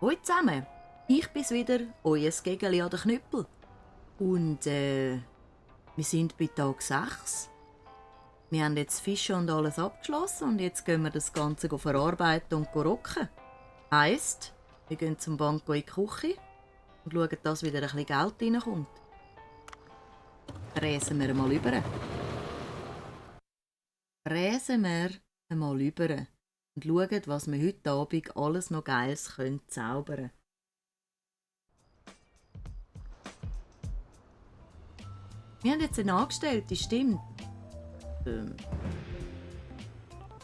Hallo zusammen, ich bin's wieder, euer Gegeli an den Knüppel. Und wir sind bei Tag 6. Wir haben jetzt Fische und alles abgeschlossen und jetzt gehen wir das Ganze verarbeiten und rocken. Heisst, wir gehen zum Banco in die Küche und schauen, dass wieder ein bisschen Geld reinkommt. Räsen wir mal über. Räsen wir mal über und schauen, was wir heute Abend alles noch Geiles zaubern können. Wir haben jetzt eine Angestellte, stimmt.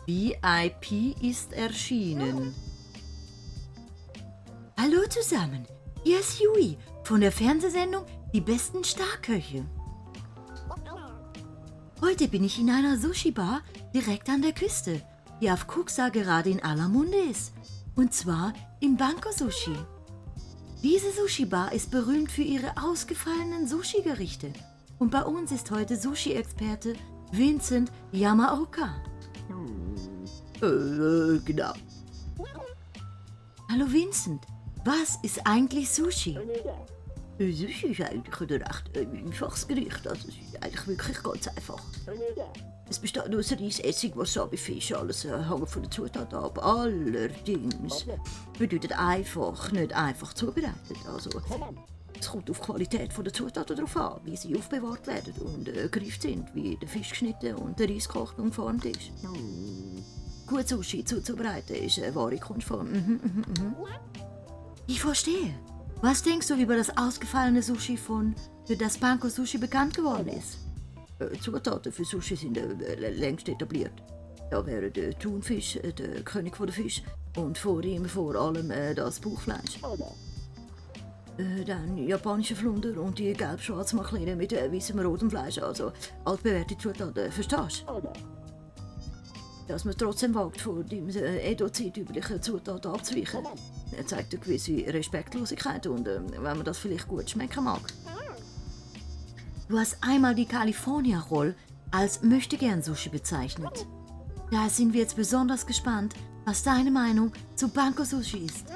VIP ist erschienen. Hallo zusammen, hier ist Yui von der Fernsehsendung Die besten Starköche. Heute bin ich in einer Sushi-Bar direkt an der Küste, die auf Kuxa gerade in aller Munde ist. Und zwar im Banco Sushi. Diese Sushi-Bar ist berühmt für ihre ausgefallenen Sushi-Gerichte. Und bei uns ist heute Sushi-Experte Vincent Yamaoka. Genau. Hallo Vincent, was ist eigentlich Sushi? Sushi ist eigentlich ein recht einfaches Gericht. Also es ist eigentlich wirklich ganz einfach. Es besteht aus Reis, Essig, Wasabi, Fisch, alles hängt von den Zutaten ab. Allerdings bedeutet einfach nicht einfach zubereitet. Also es kommt auf die Qualität der Zutaten darauf an, wie sie aufbewahrt werden und gereift sind, wie der Fisch geschnitten und der Reis gekocht und geformt ist. Gut Sushi zuzubereiten ist eine wahre Kunstform. Ich verstehe. Was denkst du über das ausgefallene Sushi für das Banco Sushi bekannt geworden ist? Zutaten für Sushi sind längst etabliert. Da wäre der Thunfisch, der König der Fisch und vor ihm vor allem das Bauchfleisch. Dann japanische Flunder und die gelb-schwarze Makrele mit weißem rotem Fleisch, also altbewährte Zutaten, verstehst du? Dass man trotzdem wagt, von dem Edo-Zeit üblichen Zutaten abzuweichen, zeigt eine gewisse Respektlosigkeit und wenn man das vielleicht gut schmecken mag. Du hast einmal die California Roll als Möchtegern-Sushi bezeichnet. Da sind wir jetzt besonders gespannt, was deine Meinung zu Banco Sushi ist.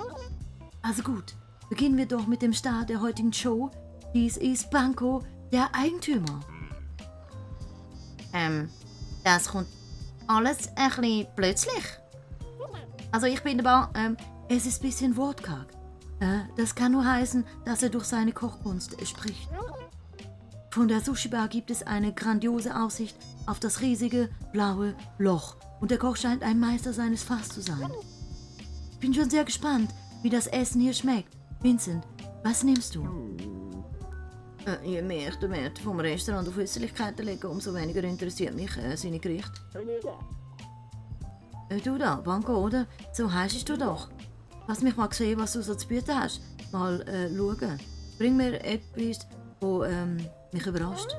Also gut, beginnen wir doch mit dem Star der heutigen Show. Dies ist Banco, der Eigentümer. Das kommt alles ein bisschen plötzlich. Also ich bin aber, es ist ein bisschen wortkarg. Das kann nur heißen, dass er durch seine Kochkunst spricht. Von der Sushi-Bar gibt es eine grandiose Aussicht auf das riesige, blaue Loch. Und der Koch scheint ein Meister seines Fachs zu sein. Ich bin schon sehr gespannt, wie das Essen hier schmeckt. Vincent, was nimmst du? Je mehr ich den Wert vom Restaurant auf Äußerlichkeiten lege, umso weniger interessiert mich seine Gerichte. Du da, Banco, oder? So heisst du doch. Lass mich mal sehen, was du so zu bieten hast. Mal schauen. Bring mir etwas, das mich überrascht.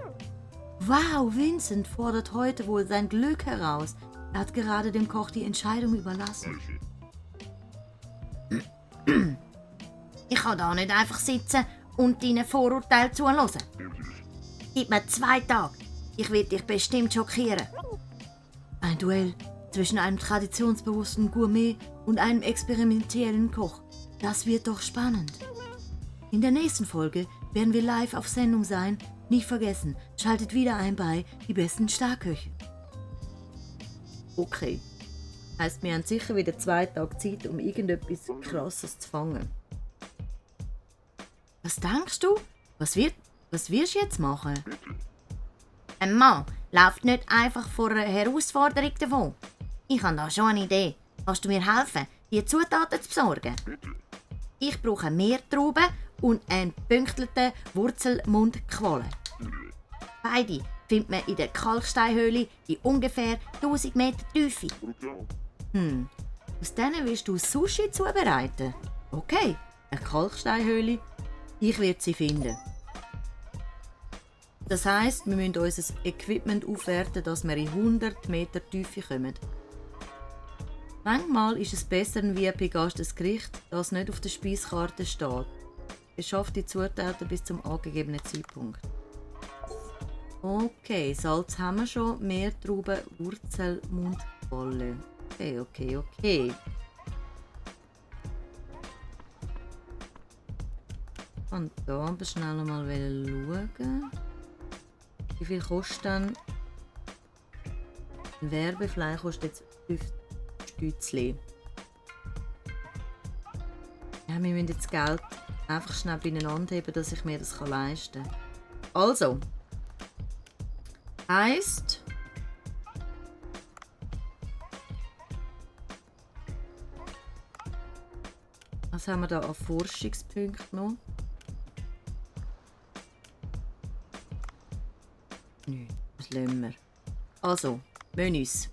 Wow, Vincent fordert heute wohl sein Glück heraus. Er hat gerade dem Koch die Entscheidung überlassen. Ich kann da nicht einfach sitzen und deinen Vorurteilen zuhören. Gib mir 2 Tage. Ich werde dich bestimmt schockieren. Ein Duell zwischen einem traditionsbewussten Gourmet und einem experimentellen Koch. Das wird doch spannend. In der nächsten Folge werden wir live auf Sendung sein. Nicht vergessen, schaltet wieder ein bei Die besten Starköche. Okay. Heisst, wir haben sicher wieder 2 Tage Zeit, um irgendetwas Krasses zu fangen. Was denkst du? Was wirst du jetzt machen? Ein Mann läuft nicht einfach vor einer Herausforderung davon. Ich habe da schon eine Idee. Kannst du mir helfen, die Zutaten zu besorgen? Ich brauche Meertrauben und einen pünktlichen Wurzelmundquallen. Beide findet man in der Kalksteinhöhle in ungefähr 1000 Meter Tiefe. Aus denen willst du Sushi zubereiten? Okay, eine Kalksteinhöhle. Ich werde sie finden. Das heisst, wir müssen unser Equipment aufwerten, dass wir in 100 Meter Tiefe kommen. Manchmal ist es besser, ein VIP-Gast ein Gericht, das nicht auf der Speiskarte steht. Beschafft die Zutaten bis zum angegebenen Zeitpunkt. Okay, Salz haben wir schon, Meertrauben, Wurzel, Mundqualle. Okay. Und da aber schnell mal schauen. Wie viel kostet dann ein Werbefly? Kostet jetzt 5 Stützli. Ja, wir müssen jetzt Geld einfach schnell beieinander heben, dass ich mir das leisten kann. Also. Heisst. Was haben wir da an Forschungspunkten noch? Nö, das lassen wir. Also, Menüs.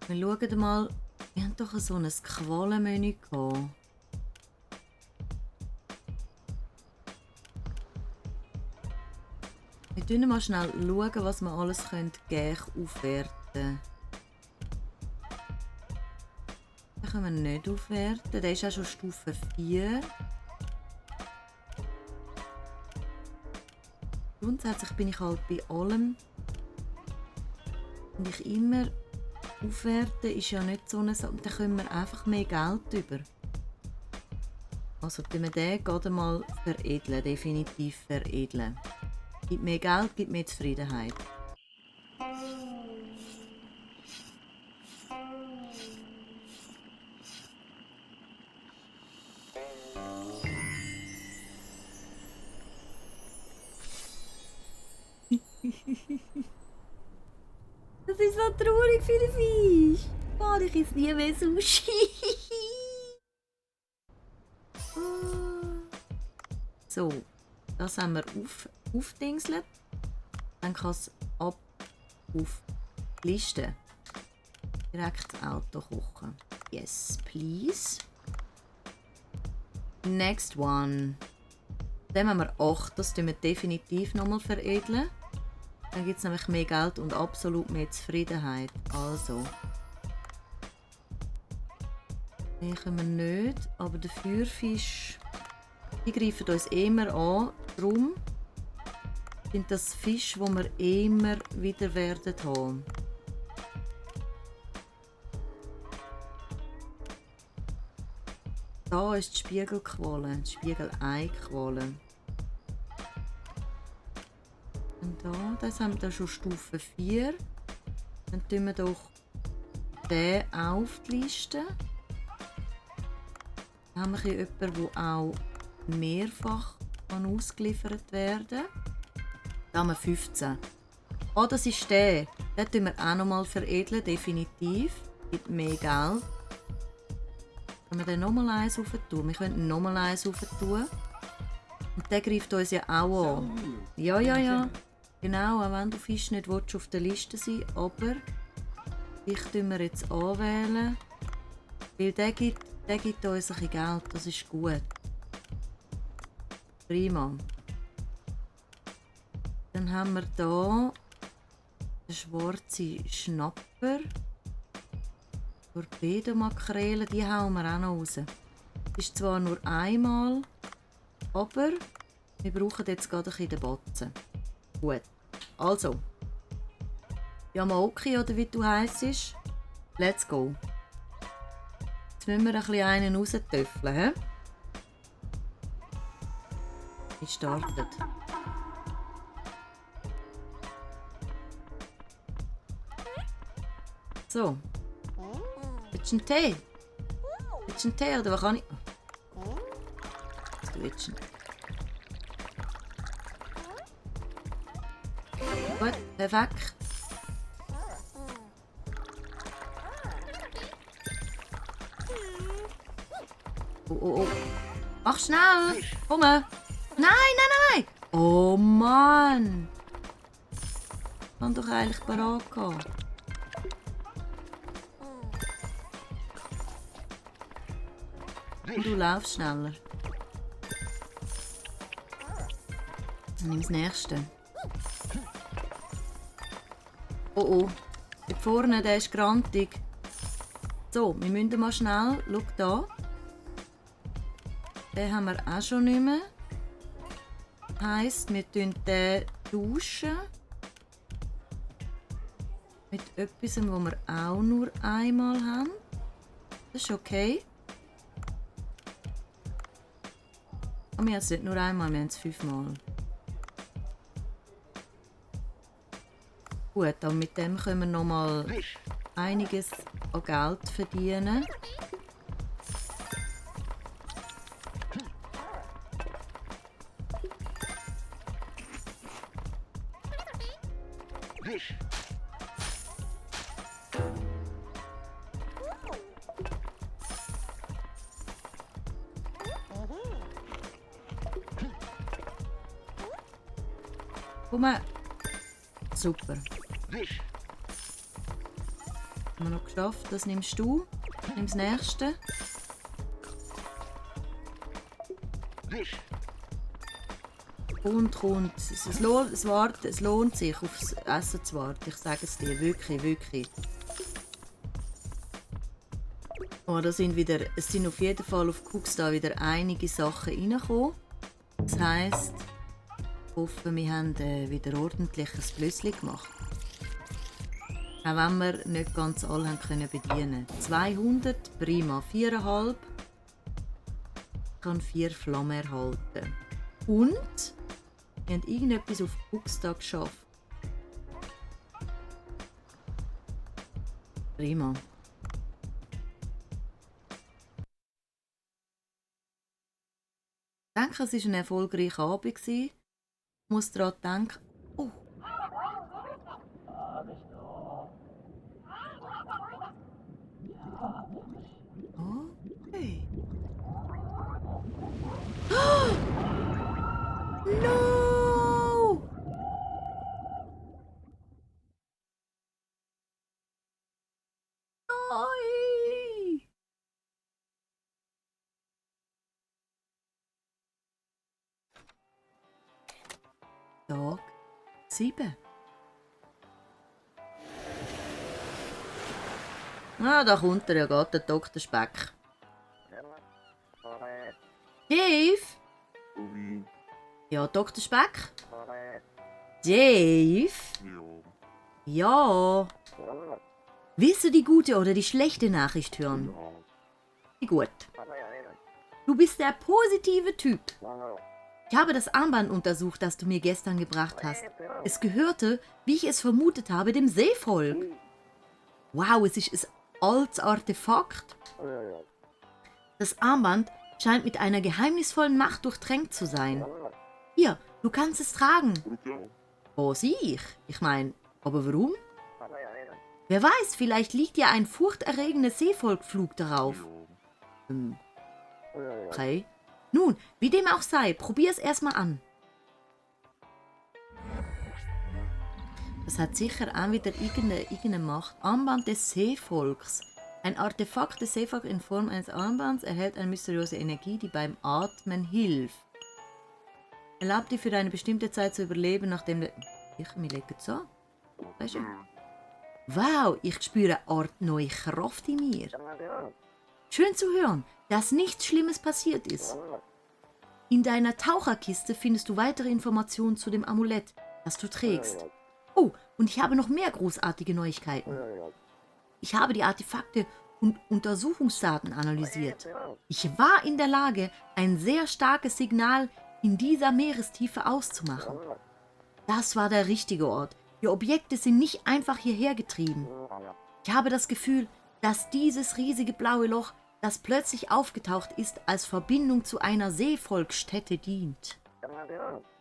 Wir schauen mal. Wir haben doch so ein Qualenmenü gehabt. Wir schauen mal schnell, was wir alles gleich aufwerten können. Den können wir nicht aufwerten. Der ist auch schon Stufe 4. Grundsätzlich bin ich halt bei allem. Und ich immer aufwerten ist ja nicht so eine Sache. Dann können wir einfach mehr Geld über. Also wenn wir den gerade mal veredeln, definitiv veredeln. Gibt mehr Geld, gibt mehr Zufriedenheit. Das ist so traurig für den Fisch. Oh, ich esse nie mehr Sushi. So, das haben wir aufdingselt. Dann kann es ab auf die Liste. Direkt das Auto kochen. Yes, please. Next one. Dann haben wir 8. Das tun wir definitiv nochmal veredeln. Dann gibt es nämlich mehr Geld und absolut mehr Zufriedenheit. Also. Den können wir nicht, aber der Feuerfisch, die greifen uns immer an. Darum sind das Fische, die wir immer wieder werden haben. Da ist die Spiegelqualle, die Spiegelei-Qualle. Und da, das haben wir da schon Stufe 4. Dann tun wir doch den auf die Liste. Dann haben wir hier jemanden, der auch mehrfach ausgeliefert werden kann. Da haben wir 15. Oh, das ist der. Den tun wir auch noch mal veredeln, definitiv. Gibt mehr Geld. Können wir den nochmal eins rauf tun? Wir können nochmal eins rauf tun. Und der greift uns ja auch an. Ja, ja, ja. Genau, auch wenn du Fisch nicht willst, auf der Liste sein willst. Aber ich tun wir jetzt anwählen. Weil der gibt uns ein bisschen Geld. Das ist gut. Prima. Dann haben wir hier den schwarzen Schnapper. Torpedomakrelen, die hauen wir auch noch raus. Das ist zwar nur einmal, aber wir brauchen jetzt gerade ein bisschen den Batzen. Gut, also. Yamaoki oder wie du heisst, let's go. Jetzt müssen wir ein bisschen einen raustöffeln. He? Ich startet. So. Willst du einen Tee? Willst du einen Tee oder was kann ich? Was willst du? Gut, perfekt. Oh, oh, oh. Mach schnell! Komm! Nein, nein, nein! Oh Mann! Ich kann doch eigentlich parat gehen. Und du laufst schneller. Dann nimm das nächste. Oh oh, dort vorne, der ist grantig. So, wir müssen mal schnell, schau da. Den haben wir auch schon nicht mehr. Heisst, wir tun den duschen. Mit etwas, was wir auch nur einmal haben. Das ist okay. Aber wir haben es nicht nur einmal, wir haben es 5-mal. Gut, aber mit dem können wir noch mal einiges an Geld verdienen. Komm mal. Super. Haben wir noch geschafft. Das nimmst du. Nimm das nächste. Und. Es lohnt sich, aufs Essen zu warten. Ich sage es dir. Wirklich, wirklich. Oh, es sind auf jeden Fall auf Cookstar wieder einige Sachen reingekommen. Das heisst, ich hoffe, wir haben wieder ordentlich ein Blösschen gemacht. Auch wenn wir nicht ganz alle haben können bedienen. 200, prima. 4,5. Ich kann 4 Flammen erhalten. Und wir haben irgendetwas auf Cookstar geschafft. Prima. Ich denke, es war ein erfolgreicher Abend. Ich muss daran denken. Oh. Okay. No! Nein! Tag 7. Ah, da kommt er ja gerade, der Dr. Speck. Dave? Ja, Dr. Speck? Dave? Ja. Willst du die gute oder die schlechte Nachricht hören? Die gut. Du bist der positive Typ. Ich habe das Armband untersucht, das du mir gestern gebracht hast. Es gehörte, wie ich es vermutet habe, dem Seevolk. Wow, es ist ein altes Artefakt. Das Armband scheint mit einer geheimnisvollen Macht durchtränkt zu sein. Hier, du kannst es tragen. Was ich? Ich meine, aber warum? Wer weiß, vielleicht liegt ja ein furchterregender Seevolkflug darauf. Okay. Nun, wie dem auch sei, probier es erstmal an. Das hat sicher auch wieder irgendeine Macht. Armband des Seevolks. Ein Artefakt des Seevolks in Form eines Armbands erhält eine mysteriöse Energie, die beim Atmen hilft. Erlaubt dir für eine bestimmte Zeit zu überleben, nachdem wir legen es an. Weißt du? Wow, ich spüre eine Art neue Kraft in mir. Schön zu hören, dass nichts Schlimmes passiert ist. In deiner Taucherkiste findest du weitere Informationen zu dem Amulett, das du trägst. Oh, und ich habe noch mehr großartige Neuigkeiten. Ich habe die Artefakte und Untersuchungsdaten analysiert. Ich war in der Lage, ein sehr starkes Signal in dieser Meerestiefe auszumachen. Das war der richtige Ort. Die Objekte sind nicht einfach hierher getrieben. Ich habe das Gefühl, dass dieses riesige blaue Loch, das plötzlich aufgetaucht ist, als Verbindung zu einer Seevolksstätte dient.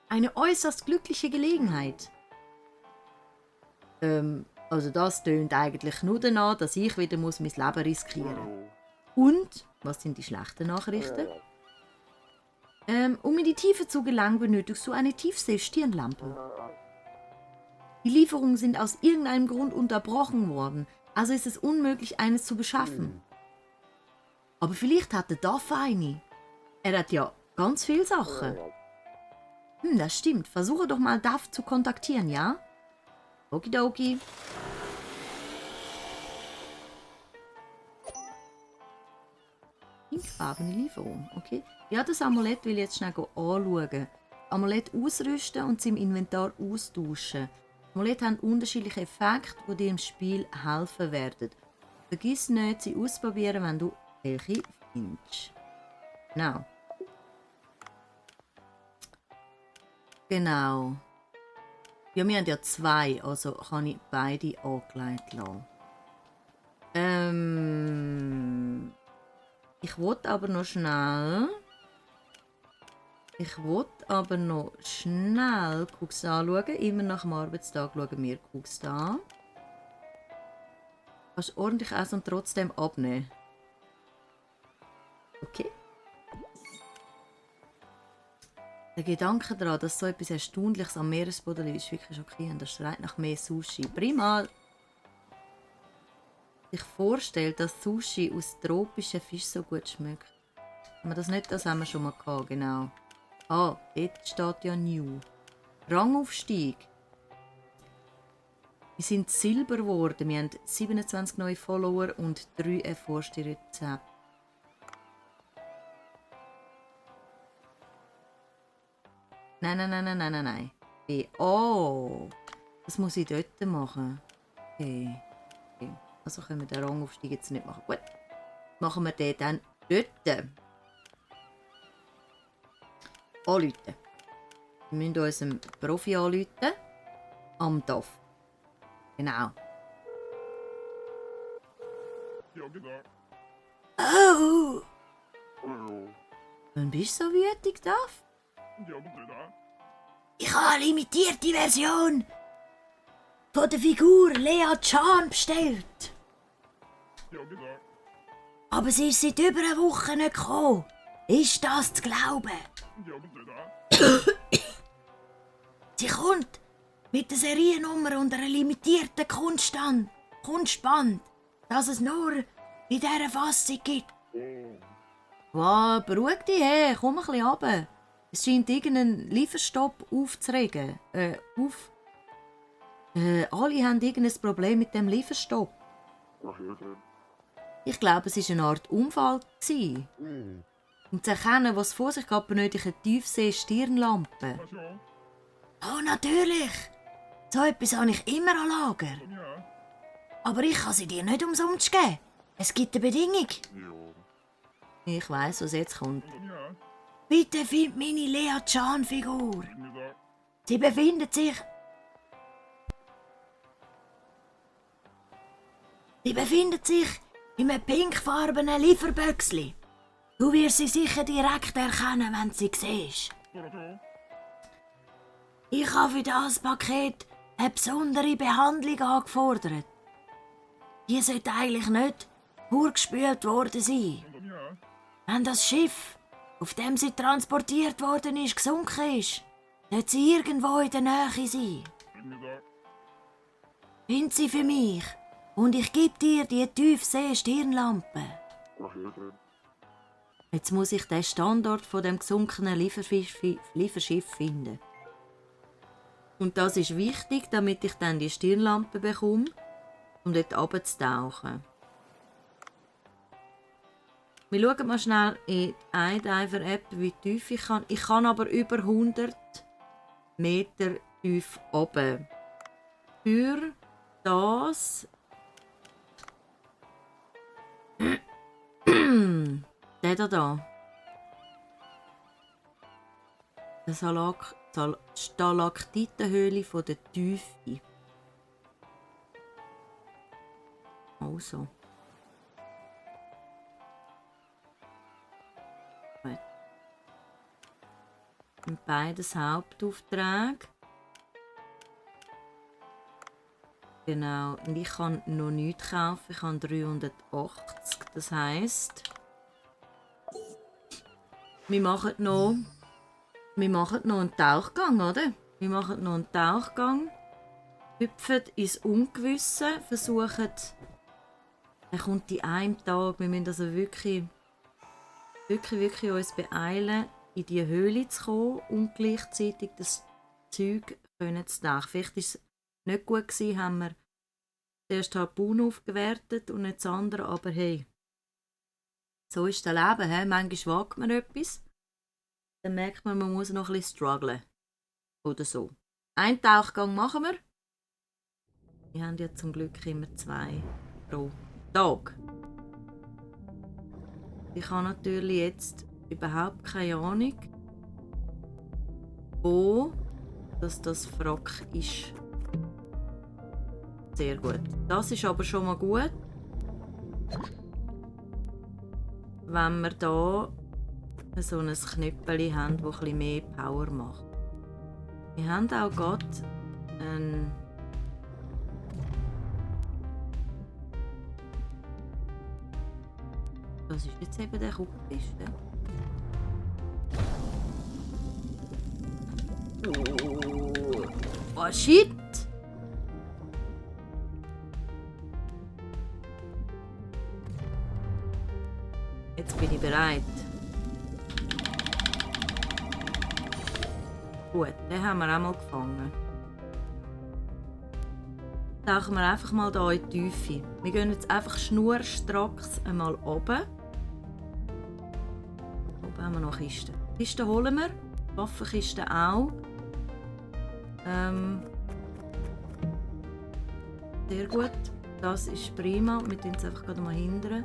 Eine äußerst glückliche Gelegenheit. Also das tönt eigentlich nur danach, dass ich wieder mein Leben riskieren muss. Und, was sind die schlechten Nachrichten? Um in die Tiefe zu gelangen, benötigst du eine Tiefsee-Stirnlampe. Die Lieferungen sind aus irgendeinem Grund unterbrochen worden, also ist es unmöglich, eines zu beschaffen. Aber vielleicht hat der Duff eine. Er hat ja ganz viele Sachen. Das stimmt. Versuche doch mal Duff zu kontaktieren, ja? Okidoki. Pinkfarbene Lieferung, okay. Ja, das Amulett will ich jetzt schnell anschauen. Amulett ausrüsten und es im Inventar austauschen. Amulette haben unterschiedliche Effekte, die dir im Spiel helfen werden. Vergiss nicht, sie auszuprobieren, wenn du welche findest. Genau. Genau. Ja, wir haben ja 2, also kann ich beide angelegt lassen. Ich wollte aber noch schnell... Cooks anschauen. Immer nach dem Arbeitstag schauen wir Cooks an. Kannst du ordentlich essen und trotzdem abnehmen. Okay. Der Gedanke daran, dass so etwas Erstaunliches am Meeresboden ist, ist wirklich schockierend. Das schreit nach mehr Sushi. Prima! Sich vorstellt, dass Sushi aus tropischen Fischen so gut schmeckt. Aber das nicht, das haben wir schon mal gehabt, genau. Ah, dort steht ja New. Rangaufstieg. Wir sind Silber geworden. Wir haben 27 neue Follower und 3 erforschte Rezepte. Nein. Oh, das muss ich dort machen. Okay. Also können wir den Rangaufstieg jetzt nicht machen. Gut, machen wir den dann dort. Anrufen. Wir müssen unserem Profi anrufen. Am DAF. Genau. Ja, genau. Oh! Hallo. Wann bist du so wütig, DAF? Ja, genau. Ich habe eine limitierte Version von der Figur Lea Chan bestellt. Ja, genau. Aber sie ist seit über einer Woche nicht gekommen. Ist das zu glauben? Ja, genau. Sie kommt mit der Seriennummer und einer limitierten Kunstband, das es nur in dieser Fassung gibt. Oh. Wow, beruhig dich, hey, komm ein bisschen runter. Es scheint irgendeinen Lieferstopp aufzuregen. Alle haben irgendein Problem mit dem Lieferstopp. Ach, ja, dann. Ich glaube, es war eine Art Unfall. Um zu erkennen, was vor sich geht, benötige ich eine Tiefsee-Stirnlampe. Ach ja. Oh, natürlich. So etwas habe ich immer an Lager. Ja. Aber ich kann sie dir nicht umsonst geben. Es gibt eine Bedingung. Ja. Ich weiss, was jetzt kommt. Ja. Bitte find meine Lea Chan-Figur. Ja. Sie befindet sich in einem pinkfarbenen Lieferböckli. Du wirst sie sicher direkt erkennen, wenn du sie siehst. Ja. Ich habe für das Paket eine besondere Behandlung angefordert. Die sollte eigentlich nicht vorgespült worden sein. Ja. Wenn das Schiff, auf dem sie transportiert worden ist, gesunken ist, wird sie irgendwo in der Nähe sein. Ja. Find sie für mich und ich gebe dir die Tiefsee-Stirnlampe. Ach, ja, dann. Jetzt muss ich den Standort von dem gesunkenen Lieferschiff finden. Und das ist wichtig, damit ich dann die Stirnlampe bekomme, um dort runterzutauchen. Wir schauen mal schnell in die iDiver-App, wie tief ich kann. Ich kann aber über 100 Meter tief runter. Für das... Der da. Der Stalaktitenhöhle von der Tiefe. Also. Gut. Und beides Hauptaufträge. Genau. Und ich kann noch nichts kaufen. Ich habe 380. Das heisst, wir machen noch einen Tauchgang, oder? Wir machen noch einen Tauchgang, hüpfen ins Ungewisse, versuchen, er kommt in einem Tag, wir müssen also wirklich uns beeilen, in die Höhle zu kommen und gleichzeitig das Zeug zu tauchen. Vielleicht war es nicht gut gewesen, haben wir zuerst Harpun aufgewertet und nicht das andere, aber hey, so ist das Leben, he? Manchmal wagt man etwas. Dann merkt man muss noch ein bisschen strugglen. Oder so. Einen Tauchgang machen wir. Wir haben ja zum Glück immer 2 pro Tag. Ich habe natürlich jetzt überhaupt keine Ahnung, wo dass das Frock ist. Sehr gut. Das ist aber schon mal gut. Wenn wir hier so ein Knüppel haben, das etwas mehr Power macht. Wir haben auch gerade einen das ist jetzt eben der Kugelkiste. Oh shit! Jetzt bin ich bereit. Gut, den haben wir auch mal gefangen. Tauchen wir einfach mal hier in die Tiefe. Wir gehen jetzt einfach schnurstracks einmal oben. Oben haben wir noch Kisten. Kisten holen wir. Waffenkisten auch. Sehr gut. Das ist prima. Wir tun es einfach gerade mal hindern.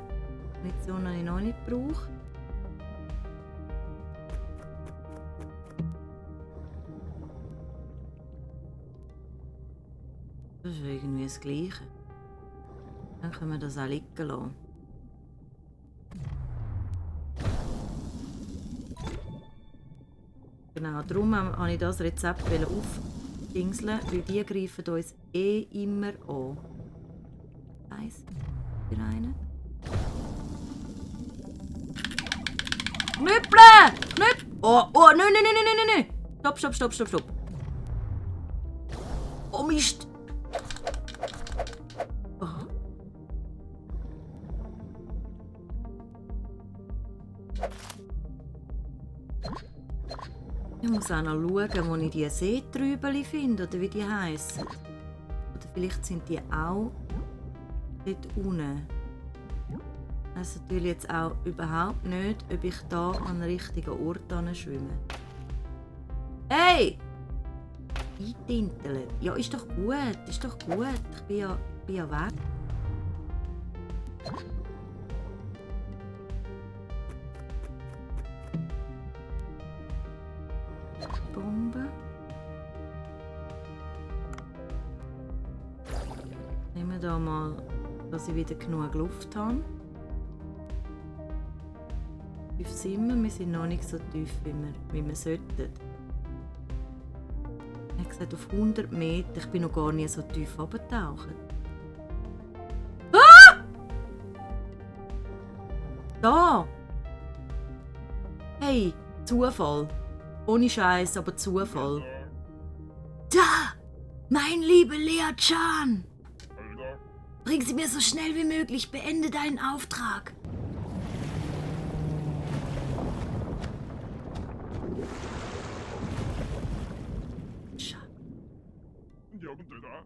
Munition habe ich noch nicht gebraucht. Das ist irgendwie das Gleiche. Dann können wir das auch liegen lassen. Genau, darum habe ich das Rezept aufdingseln, weil die greifen uns immer an. Eins, für einen. Knüppeln! Knüppeln! Oh, nein! Stopp. Oh Mist! Oh. Ich muss auch noch schauen, wo ich die Seetrübeli finde, oder wie die heissen. Oder vielleicht sind die auch dort unten. Ich weiss natürlich jetzt auch überhaupt nicht, ob ich da an den richtigen Ort schwimme. Hey! Eintinteln. Ja, ist doch gut. Ich bin ja weg. Bombe. Nehmen wir da mal, dass ich wieder genug Luft habe. Tief sind wir. Wir sind noch nicht so tief, wie wir sollten. Ich habe gesagt, auf 100 Meter. Ich bin noch gar nie so tief runtergetaucht. Ah! Da! Hey, Zufall. Ohne Scheiß, aber Zufall. Da! Mein lieber Lea-chan! Alter, Bring sie mir so schnell wie möglich. Beende deinen Auftrag. sind die irgendwo da?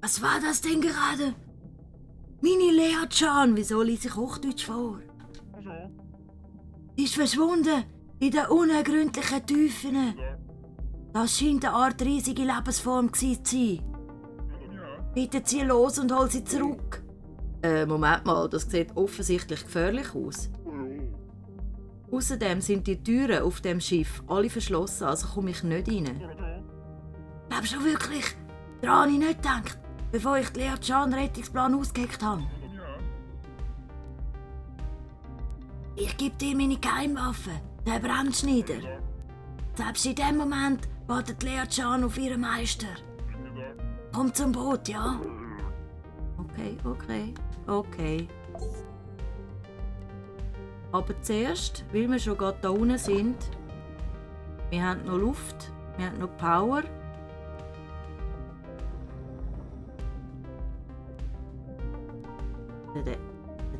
Was war das denn gerade? Mini Lea-chan, wieso liest sich Hochdeutsch vor? Also, Ist verschwunden in den unergründlichen Tiefen. da. Das scheint eine Art riesige Lebensform gewesen zu sein. Ja. Bitte zieh los und hol sie zurück. Moment mal, das sieht offensichtlich gefährlich aus. Oh, Außerdem sind die Türen auf dem Schiff alle verschlossen, also komme ich nicht rein. da. Glaubst du wirklich? Daran habe ich nicht gedacht, bevor ich den Lea-chan-Rettungsplan ausgeheckt habe. Ja. Ich gebe dir meine Geheimwaffe, den Brandschneider. Selbst in dem Moment wartet Lea-chan auf ihren Meister. Komm zum Boot, ja? Okay. Aber zuerst, weil wir schon gerade da unten sind, wir haben noch Luft, wir haben noch Power.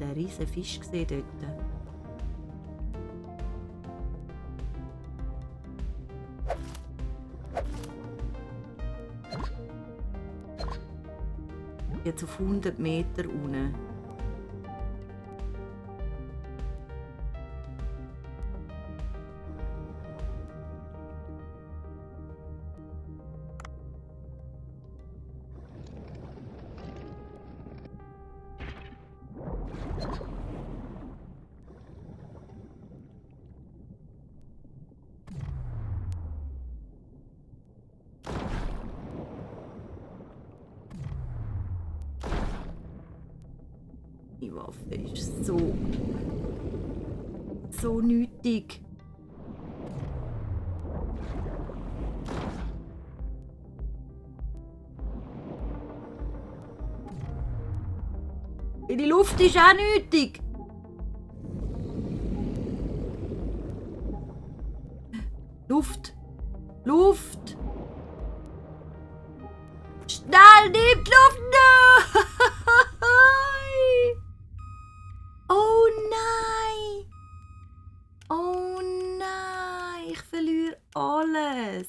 Der riesen Fisch gesehen dort. Jetzt auf 100 Meter unten. Meine Waffe ist so nötig. Die Luft ist auch nötig. Luft. Luft. Schnell, nimm die Luft. Nein. Oh nein. Oh nein. Ich verliere alles.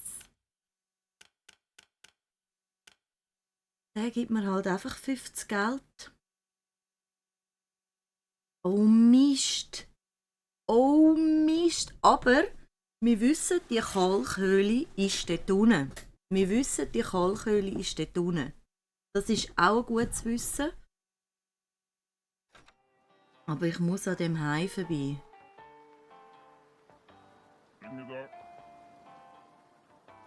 Der gibt mir halt einfach 50 Geld. Oh Mist. Oh Mist. Aber wir wissen, die Kalkhöhle ist dort unten. Wir wissen, die Kalkhöhle ist dort unten. Das ist auch gut zu wissen. Aber ich muss an dem Hai vorbei. Bin mir da.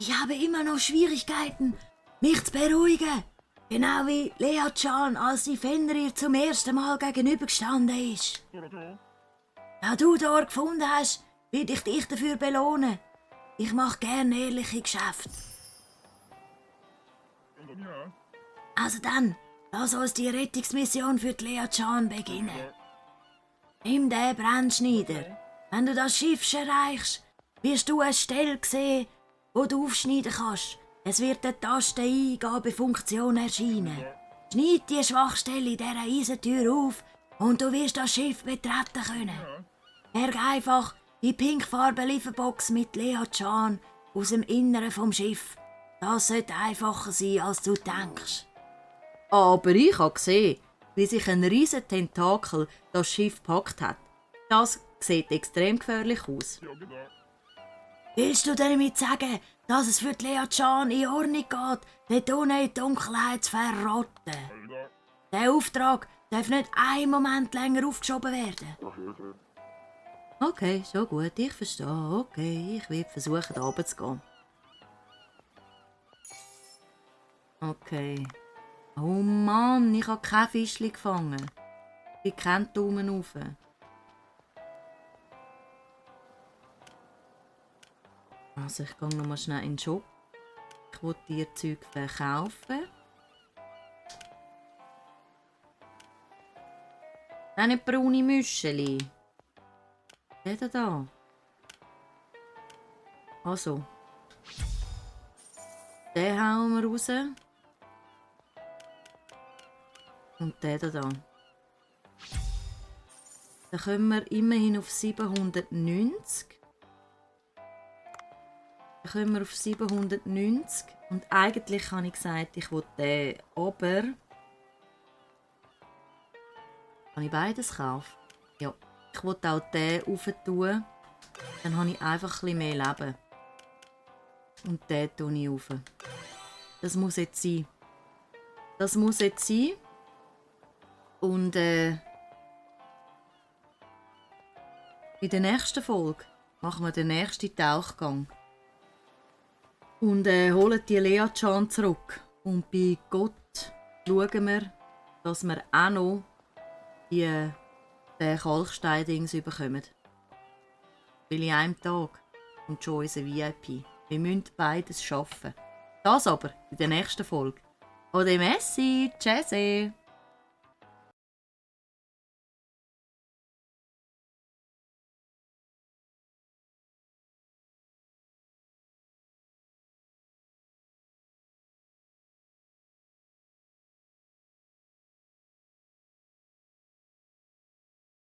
Ich habe immer noch Schwierigkeiten, mich zu beruhigen. Genau wie Lea Can, als die Fenrir zum ersten Mal gegenübergestanden ist. Da. Da du dort gefunden hast, will ich dich dafür belohnen. Ich mache gerne ehrliche Geschäfte. Ja. Also dann, lass uns die Rettungsmission für die Lea Can beginnen. Nimm den Brandschneider. Wenn du das Schiff erreichst, wirst du eine Stelle sehen, wo du aufschneiden kannst. Es wird eine Tasteneingabefunktion erscheinen. Schneid die Schwachstelle in dieser Eisentür auf und du wirst das Schiff betreten können. Berg einfach die pinkfarben Lieferbox mit Lea Can aus dem Inneren vom Schiff. Das sollte einfacher sein, als du denkst. Aber ich habe gesehen, wie sich ein riesen Tentakel das Schiff gepackt hat. Das sieht extrem gefährlich aus. Ja, genau. Willst du damit sagen, dass es für die Lea Can in Ordnung geht, dort unten in die Dunkelheit zu verrotten? Alter. Der Auftrag darf nicht einen Moment länger aufgeschoben werden. Okay, schon gut, ich verstehe. Okay, ich werde versuchen, da runterzugehen. Okay. Oh Mann, ich habe kein Fischchen gefangen. Ich habe keinen Daumen rauf. Also ich gehe noch mal schnell in den Shop. Ich will dir Zeug verkaufen. Eine braune Müscheli. Der da. Also. Den hauen wir raus. Und den da. Dann kommen wir immerhin auf 790. Dann kommen wir auf 790. Und eigentlich habe ich gesagt, ich will den, aber... Kann ich beides kaufen? Ja. Ich will auch den rauf tun. Dann habe ich einfach ein bisschen mehr Leben. Und den tue ich rauf. Das muss jetzt sein. Das muss jetzt sein. Und in der nächsten Folge machen wir den nächsten Tauchgang. Und holen die Lea Can zurück. Und bei Gott schauen wir, dass wir auch noch den Kalkstein-Dings bekommen. Weil in einem Tag kommt schon unser VIP. Wir müssen beides schaffen. Das aber in der nächsten Folge. Ode Messi, Tschüssi!